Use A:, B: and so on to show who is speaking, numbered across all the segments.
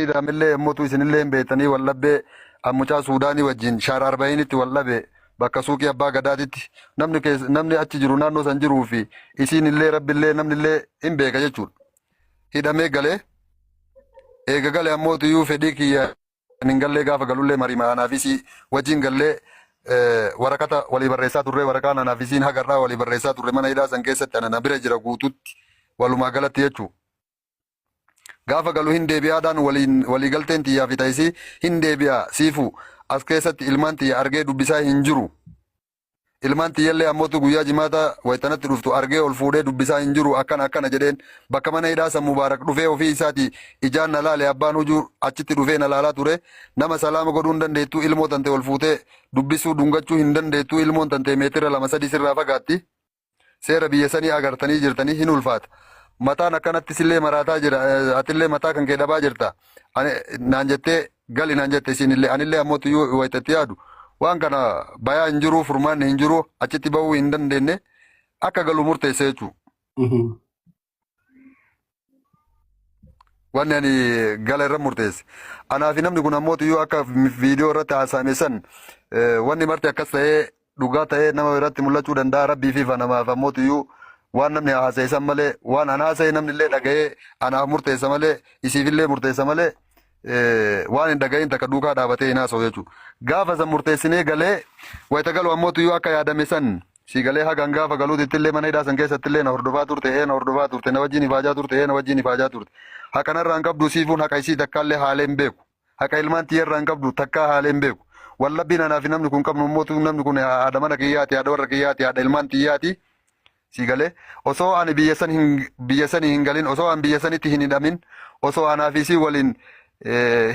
A: Hidhamillee yommuutu isinillee hin beektanii wal dhabbee mucaa Suudaanii wajjin shaara arba'iinitti wal dhabe bakka suuqii abbaa gadaatitti namni keessa namni achi jiru naannoo san jiruu fi isiinillee rabbillee namnillee hin beeka jechuudha. Hidhamee galee eega gale ammoo iyyuu fedhii kiyya hin gallee gaafa galullee marii anaa fi isii wajjin gallee warakata walii barreessaa turre waraqaan anaa fi isiin hagarraa walii barreessaa turre mana hidhaa san keessatti ana na bira jira guututti walumaa galatti jechuudha. Gaafa galu hin deebi'aadhaan waliin walii galteen tiyyaa fi ta'isii hin deebi'a siifu as keessatti ilmaan tiyya argee dubbisaa hin jiru. Ilmaan tiyyallee ammootu guyyaa jimaata waytanatti dhuftu argee ol fuudhee dubbisaa hin jiru akkana akkana jedheen bakka mana hidhaa san Mubaarak dhufee ofii isaati ijaan na laale abbaan hujuu achitti dhufee na laalaa ture nama salaama godhuu hin dandeettu ilmoo tante ol fuutee dubbisuu dhungachuu hin dandeettu ilmoon tante meetira lama sadii sirraa fagaatti. Seera biyya sanii agartanii jirtanii hin ulfaata. Mataan akkanatti sillee maraataa jira atillee mataa kan kee dhabaa jirta. Ani naan jettee gali naan jette isinillee anillee ammoo tuyyuu wayitatti yaadu waan kana bayaa hin jiru furmaanni hin jiru achitti bahuu hin dandeenye akka galu murteesse jechuudha. Wanni ani gala irra murteesse. Anaa fi namni kun ammoo tuyyuu akka viidiyoo irratti haasa'ame san wanni marti akkas ta'ee dhugaa ta'ee nama biratti mul'achuu danda'a rabbii fi namaaf ammoo tuyyuu waan namni haasa'e san malee waan an haasa'e namni illee dhaga'ee anaaf murteessa malee isiif illee murteessa malee waan hin dhaga'iin takka duukaa dhaabatee hin haasa'u jechuudha. Gaafa san murteessinee galee wayita galu ammoo tuyyuu akka yaadame san Si galee hagan gaafa galuutitti illee mana hidhaa san keessatti illee na hordofaa turte ee na hordofaa turte na wajjin ifaajaa turte ee na wajjin ifaajaa turte. Haqa narraa hin qabdu siifuun haqa isii takka illee haalee hin beeku. Haqa ilmaan tiyya irraa hin qabdu takkaa haalee hin beeku. Wallabbiin anaa fi namni kun qabnu immoo namni kun haadha mana kiyyaati haadha warra kiyyaati haadha ilmaan tiyyaati. Si galee osoo ani biyya san hin biyya sanii hin galin osoo ani biyya sanitti hin hidhamin osoo anaa fi isii waliin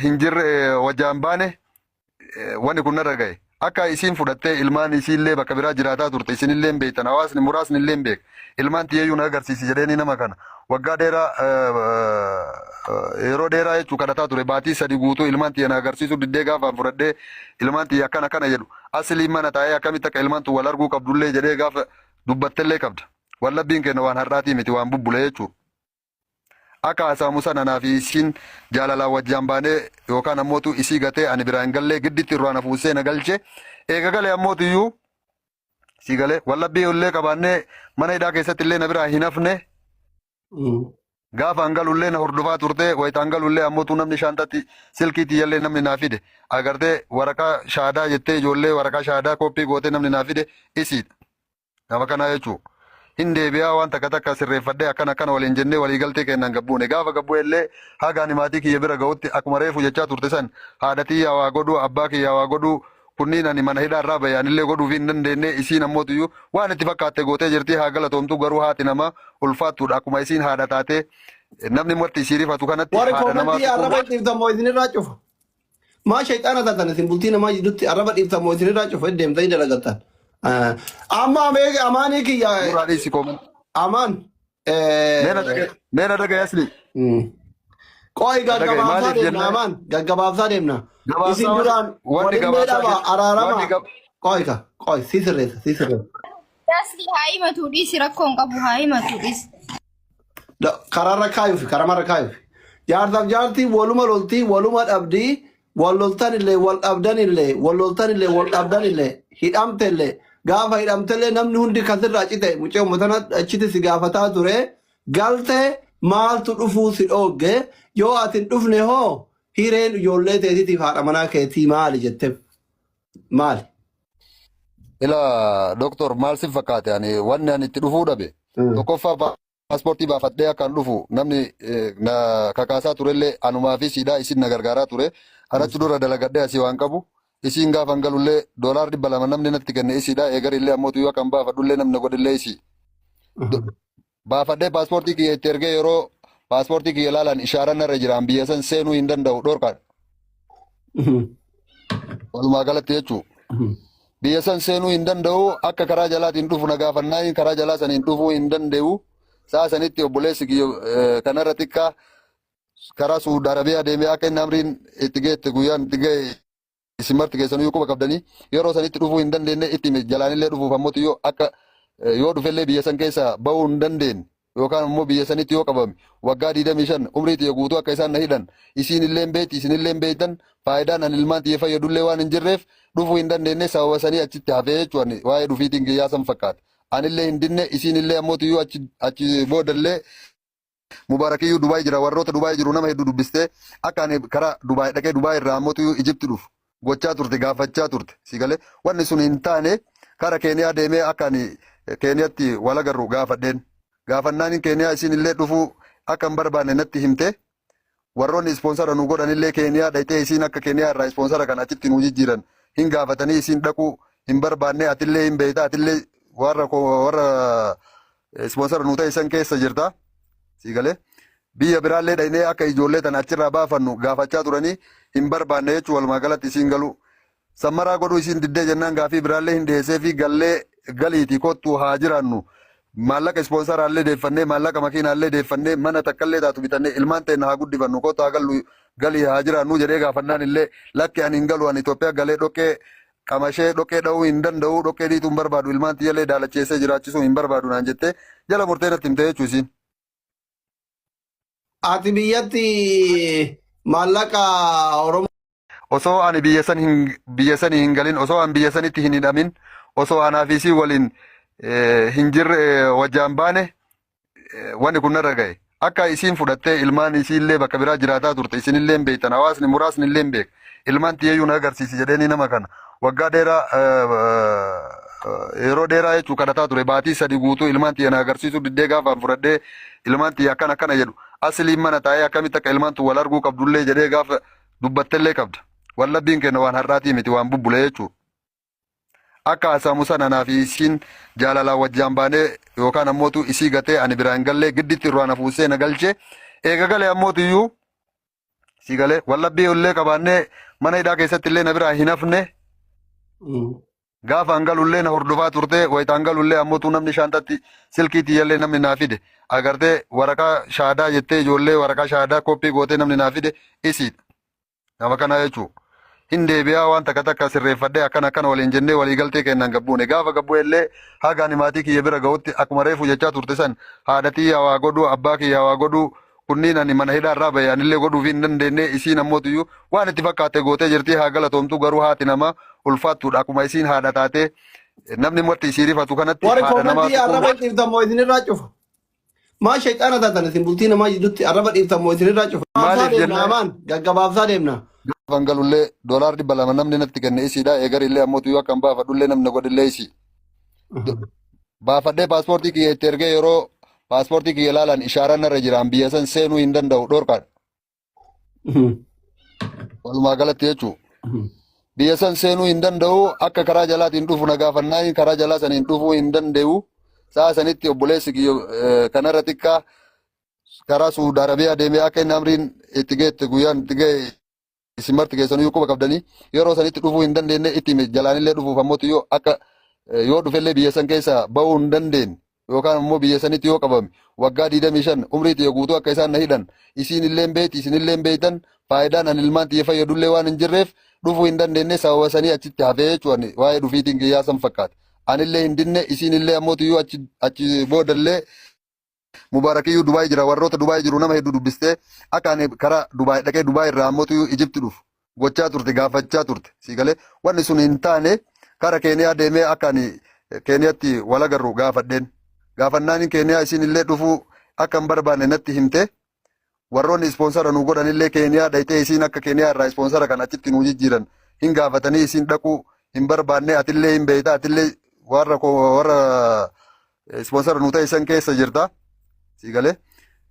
A: hin jirre wajjaan baane wanni kun narra gahe. Akka isiin fudhattee ilmaan isiillee bakka biraa jiraataa turte isinillee hin beektan hawaasni muraasni illee hin beeka. Ilmaan tiyyayyuu na agarsiisi jedheeni nama kana waggaa dheeraa yeroo dheeraa jechuu kadhataa ture baatii sadi guutuu ilmaan tiyya na agarsiisuu diddee gaafa fudhadhee ilmaan tiyya akkana akkana jedhu asliin mana taa'ee akkamitti akka ilmaan tun wal arguu qabdullee jedhee gaafa dubbattellee qabda. Wallabbiin keenya waan har'aatii miti waan bubbule jechuudha. Akka haasa'amu sana anaa fi isiin jaalalaan wajjaan baanee yookaan ammootu isii gatee ani biraa hin gallee gidditti irraa na fuusee na galche. Eega galee ammootu iyyuu sii galee wallabbii illee qabaannee mana hidhaa keessatti illee na biraa hin hafne. Gaafa an galullee na hordofaa turte wayita an galullee ammootu namni shaantatti silkii tiyyallee namni naa fide agartee waraqaa shaadaa jettee ijoollee waraqaa shaadaa kooppii gootee namni naa fide isiidha. Nama kanaa jechuun hin deebi'aa waan takka takka sirreeffadhee akkana akkana waliin jennee walii galtee kennaan gabbuune. Gaafa gabbuu illee haga ani maatii kiyya bira ga'utti akkuma reefu jechaa turte san haadha tiyyaa waa godhuu abbaa kiyyaa waa godhuu kunniin ani mana hidhaa irraa bahe anillee godhuuf hin dandeenye isiin ammoo tuyyuu waan itti fakkaatte gootee jirti haa galatoomtu garuu haati namaa ulfaattuudha akkuma isiin haadha taatee namni marti isii rifatu kanatti
B: Warri
A: haadha namaa
B: koomentii
A: tuquun
B: arraba dhiiftan moo isinirraa cufa? Maa shayxaana taatan isin bultii namaa jidduutti arraba dhiiftan moo isinirraa cufa deemtanii dalagattan. Amma amaanii kiyya
A: nurraa dhiisi koomentii.
B: amaan.
A: Mee na dhagaye mee na dhagaye asli.
B: Qo'i
A: Na dhagaye
B: gaggabaabsaa
A: maaliif
B: deemna
A: jennaan
B: amaan gaggabaabsaa deemna. Isin
A: gabaabsaa
B: duraan
A: wanni
B: walillee
A: gabaabsaa
B: dhaba
A: jedhu
B: araarama.
A: wanni gab
B: Qo'i ka qo'i si sirreessa si sirreessa.
C: Asli haa himatu dhiisi rakkoo hin qabu haa himatu dhiisi.
B: Karaarra kaayufi karamarra kaayufi. Jaarsaaf jaartii waluma loltii waluma dhabdii wal loltan illee wal dhabdan illee wal loltan illee wal dhabdan illee hidhamte illee gaafa hidhamte illee namni hundi kasirraa cite mucee uummatana achitti si gaafataa ture galte maaltu dhufuu si dhoogge yoo ati hin dhufne hoo hireen ijoollee teetiitiif haadha manaa keetii maali jetteef maali?
A: Ila doktor maal si fakkaate ani wanni ani itti dhufuu dhabe tokkoffaa paaspoortii baafadhee akkan dhufu namni na kakaasaa turellee anumaa fi siidhaa isin na gargaaraa ture anachi dura dalagadhee asii waan qabu isiin gaafa hin galullee doolaar 200 namni natti kenne isiidha eegarillee ammoo tuyyuu akkan baafadhullee namni na godhellee isii. Baafadhee paaspoortii kiyya itti ergee yeroo paaspoortii kiyya ilaalan ishaaraan narra jiraan biyya san seenuu hin danda'u dhorkaadha. Walumaa galatti jechuudha. Biyya san seenuu hin danda'u akka karaa jalaatiin dhufu na gaafannaan karaa jalaa saniin dhufuu hin danda'u. Sa'a sanitti obboleessi kiyya kanarra xiqqaa karaa Suudi Arabiyaa deemee akka inni amriin itti geette guyyaan itti ga'e isin marti keessanuu quba qabdanii yeroo sanitti dhufuu hin dandeenye itti hime jalaanillee dhufuuf ammoo yoo akka yoo dhufellee biyya san keessa bahuu hin dandeenye. yookaan immoo biyya sanitti yoo qabame waggaa 25 umrii tiyya guutuu akka isaan na hidhan isiin illee beekti, isin illee beektan. Faayidaan an ilmaan tiyya fayyadullee waan hin jirreef dhufuu hin dandeenye, sababa sanii achitti hafee jechuun waa'ee dhufiitiin kiyyaa san fakkaata. Anillee hin dinne, isiin illee ammoo tiyyuu achi boodallee Mubaarakiyyuu Dubaay jira. Warroota Dubaay jiru nama hedduu dubbistee akka ani karaa Dubaay dhaqee Dubaay irraa ammoo tiyyuu Ijipti dhufu gochaa turte, gaafachaa turte. Si galee wanni sun hin taane, kara Keeniyaa deemee akka ani Keeniyaatti wal agarru gaafadheen. Gaafannaan Keeniyaa isiin illee dhufuu akka hin barbaanne natti himte. Warroonni ispoonsara nu godhan illee Keeniyaa dhaqxee isiin akka Keeniyaa irraa ispoonsara kan achitti nu jijjiiran hin gaafatanii, isiin dhaquu hin barbaanne. Atillee hin beekta, atillee warra ispoonsara nu ta'e san keessa jirta. Si galee biyya biraallee dhaqnee akka ijoollee tana achirraa baafannu gaafachaa turanii hin barbaanne jechuun walumaa galatti isiin galuu. Sammaraa godhuu isiin diddee jennaan gaafii biraallee hin dhiyeessee fi gallee galiitii kottu haa jiraannu. Maallaqa ispoonsaraallee deeffannee, maallaqa makiinaallee deeffannee, mana takkallee taatu bitannee ilmaan teenna haa guddifannu, kottu haa gallu, galii haa jiraannu jedhee gaafannaan illee, lakki, ani hin galu, ani Itoophiyaa galee dhoqqee qamashee dhoqqee dha'uu hin danda'u, dhoqqee dhiituu hin barbaadu, ilmaan tiyyallee daalacheessee jiraachisuu hin barbaadu naan jettee jala murtee natti himte jechuu isiin.
B: Ati biyyatti maallaqa Oromoo
A: Osoo ani biyya sanii hin galin, osoo ani biyya sanitti hin hidhamin, osoo anaa fi isii waliin hin jirre wajjaan baane wanni kun narra ga'e. Akka isiin fudhattee ilmaan isiillee bakka biraa jiraataa turte isinillee hin beektan, hawaasni muraasni illee hin beeka. Ilmaan tiyyeeyyuu na agarsiisi jedheeni nama kana waggaa dheeraa, yeroo dheeraa jechuu kadhataa ture. Baatii 3 guutuu ilmaan tiyya na agarsiisuu diddee. Gaafaan fudhadhee ilmaan tiyya akkana akkana jedhu, asliin mana taa'ee akkamitti akka ilmaan tun wal arguu qabdullee jedhee gaafa dubbattellee qabda. Wallabbiin kenna waan har'aatii miti, waan bubbule jechuudha. Akka haasamu sana anaa fi isiin jaalalaan wajjaan baanee yookaan ammootu isii gatee ani biraa hin gallee gidditti irraa na fuusee na galchee eega galee ammootu iyyuu si galee wallabbii illee qabaannee mana hidhaa keessatti illee na biraa hin hafne. Gaafa hangalullee na hordofaa turte. Wayita hangalullee ammootu namni shaantatti silkii tiyyallee namni naa fide agartee waraqaa shaadaa jettee ijoollee waraqaa shaadaa koppii gootee namni naa fide isiidha. Nama kanaa jechuun hin deebi'aa, waan takka takka sirreeffadhee akkana akkana waliin jennee walii galtee kennan gabbuune. Gaafa gabbuu illee haga ani maatii kiyya bira ga'utti akkuma reefu jechaa turte san, haadha tiyya waa godhuu, abbaa kiyya waa godhuu, kunniin ani mana hidhaa irraa bahe anillee godhuuf hin dandeenye. Isiin ammootuyyuu waan itti fakkaatte gootee jirti, haa galatoomtu. Garuu haati namaa ulfaattuudha. Akkuma isiin haadha taatee namni marti isii rifatu kanatti
B: Warri
A: haadha namaa
B: koomentii
A: tuquun
B: arraba dhiiftan moo isinirraa cufa? Maa shayxaana taatan isin? Bultii namaa jidduutti arraba dhiiftan moo isinirraa cufa? Gabaabsaa
A: Maaliif
B: deemna
A: jennee
B: amaan gaggabaabsaa deemna.
A: Gaafan galullee doolaar 200 namni natti kenne isiidha. Eegarillee ammootuyyuu akkan baafadhullee namni na godhillee isii. Baafadhee paaspoortii kiyya itti ergee, yeroo paaspoortii kiyya ilaalan ishaaraan narra jiraan biyya san seenuu hin danda'u, dhorkaadha. Walumaa galatti jechuun biyya san seenuu hin danda'u. Akka karaa jalaatiin dhufu na gaafannaan karaa jalaa saniin dhufuu hin danda'u. Sa'a sanitti obboleessi kiyya kanarra xiqqaa karaa Suudi Arabiyaa deemee akka inni amriin itti geette, guyyaan itti ga'e isin marti keessanuu quba qabdanii, yeroo sanitti dhufuu hin dandeenye itti hime. Jalaanillee dhufuuf ammoo yoo akka yoo dhufellee biyya san keessa bahuu hin dandeenye yookaan immoo biyya sanitti yoo qabame waggaa 25 umrii tiyya guutuu akka isaan na hidhan isiin illee beekti, isin illee beektan. Faayidaan ani ilmaan tiyya fayyadullee waan hin jirreef dhufuu hin dandeenye, sababa sanii achitti hafee jechuun waa'ee dhufiitiin kiyyaa san fakkaata. Anillee hin dinne, isiin illee ammoo tiyyuu achi boodallee Mubaarakiyyuu Dubaay jira. Warroota Dubaay jiru nama hedduu dubbistee akka ani karaa Dubaay dhaqee Dubaay irraa ammoo Ijipti dhufu gochaa turte, gaafachaa turte. Si galee wanni sun hin taane, kara Keeniyaa deemee akka ani Keeniyaatti wal agarru gaafadheen. Gaafannaan Keeniyaa isiin illee dhufuu akka hin barbaanne natti himte. Warroonni ispoonsara nu godhan illee Keeniyaa dhaqxee isiin akka Keeniyaa irraa ispoonsara kan achitti nu jijjiiran hin gaafatanii, isiin dhaquu hin barbaanne. Atillee hin beekta, atillee warra ispoonsara nu ta'e san keessa jirta. Si galee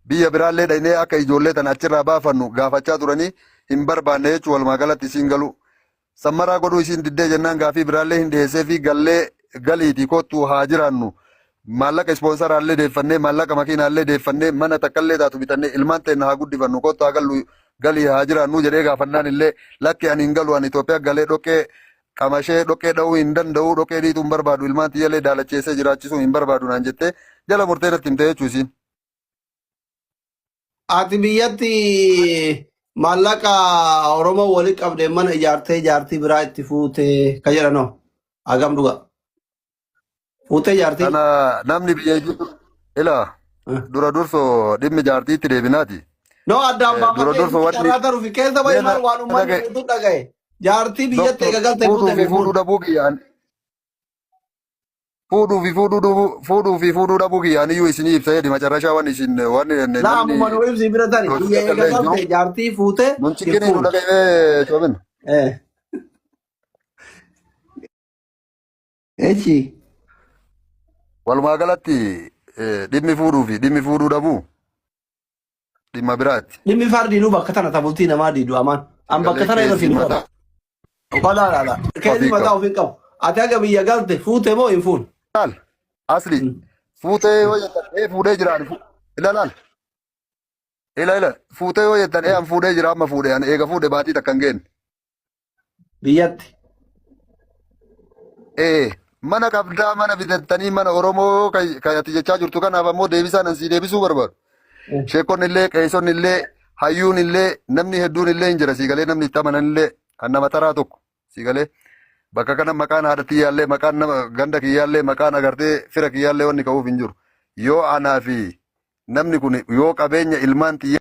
A: biyya biraallee dhaqnee akka ijoollee tana achirraa baafannu gaafachaa turanii hin barbaanne jechuun walumaa galatti isiin galuu. Sammaraa godhuu isiin diddee jennaan gaafii biraallee hin dhiyeessee fi gallee galiitii kottu haa jiraannu. Maallaqa ispoonsaraallee deeffannee, maallaqa makiinaallee deeffannee, mana takkallee taatu bitannee ilmaan teenna haa guddifannu, kottu haa gallu, galii haa jiraannu jedhee gaafannaan illee, lakki, ani hin galu, ani Itoophiyaa galee dhoqqee qamashee dhoqqee dha'uu hin danda'u, dhoqqee dhiituu hin barbaadu, ilmaan tiyyallee daalacheessee jiraachisuu hin barbaadu naan jettee jala murtee natti himte jechuu isiin.
B: Ati biyyatti maallaqa Oromoo walitti qabdee mana ijaartee jaartii biraa itti fuutee ka jedhanoo hagam dhuga? Fuutee jaartii?
A: Kana namni biyya jiru ila Dura dursoo dhimmi jaartiitti deebinaati.
B: No addaan
A: Eh, Dura
B: baafatee
A: dursoo
B: inni
A: wanni
B: carraa taruufi keessa bahi
A: mee
B: maal waan uummanni
A: dhagaye
B: guutuun dhagaye. Jaartii biyyatti
A: doktor
B: eega galte
A: fuudhuu
B: fuute
A: fi
B: moo
A: fuudhuu
B: fuune.
A: dhabuu kiyyaan fuudhuu fi fuudhuu dhabuu fuudhuu fi fuudhuu dhabuu kiyyaan iyyuu isinii ibsa jedhi macarrashaa waan isin waan
B: Laa
A: namni
B: ammuma nuu ibsi bira tari
A: gochi
B: biyya
A: takka
B: eega
A: illee hin jiru.
B: galte jaartii fuute
A: Nun
B: hin
A: cikkinii nu
B: fuune.
A: dhaga'ee coomin.
B: Eh. Echi.
A: Walumaa galatti dhimmi fuudhuu fi dhimmi fuudhuu dhabuu dhimma biraati.
B: Dhimmi fardiinuu bakka tana tabultii namaa diidu amaan. An bakka
A: Sagalee
B: tana irra
A: keessi
B: siin
A: mataa
B: qabu. Balaa laala. Keessi
A: ofii
B: mataa
A: qabu.
B: ofiin qabu. Ati haga biyya galte fuute moo hin fuune?
A: Laal asli fuutee yoo jettan ee fuudhee jiraan ila laal ila ila fuutee yoo jettan ee an fuudhee jira amma fuudhee an eega fuudhe baatii takka hin geenne.
B: Biyyatti.
A: Ee mana qabdaa mana bitattanii mana Oromoo kan kan ati jechaa jirtu kanaaf ammoo deebisaan an sii deebisuu barbaadu. Sheekonni illee qeesonni illee hayyuun illee namni hedduun illee hin jira sii galee namni itti amanan illee kan nama taraa tokko sii galee bakka kana maqaan haadha tiyyaallee maqaan nama ganda kiyyaallee maqaan agartee fira kiyyaallee wanni ka'uuf hin jiru. Yoo anaa fi namni kun yoo qabeenya ilmaan tiyyaa